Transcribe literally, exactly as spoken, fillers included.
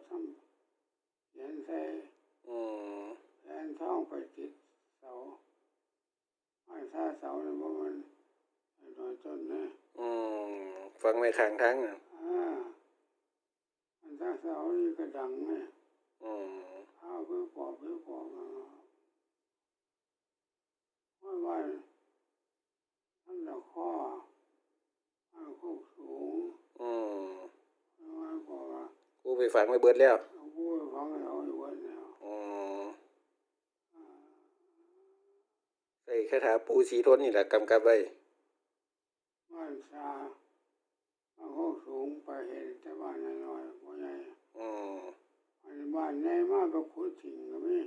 ทำเขียนใส่ อืม แผ่นทองไปติดเสา ไม้ซาเสานี่บ่แม่นน้อยต้นนะ อืม ฝังไว้ข้างทางน่ะ อ่า มันซาเสานี่ก็ดังไง อืม อ้าว เพื่อปอบ เพื่อปอบ อ่า ว่า ว่า มันละข้อ มันโคกสูง อืม มันบอกว่า กูไปฝังไว้เบิดแล้ว กูไปฝังไว้เอาอยู่เบิดแล้ว อืม อ่า ใส่คาถาปู่ศรีทนนี่แหละกำกับไว้ บ้านซา บ้านโคกสูงไปเห็นแต่บ้านน้อยๆ บ่ใหญ่ อืม อันนี้บ้านใหญ่มากก็ขุดทิ้งก็มี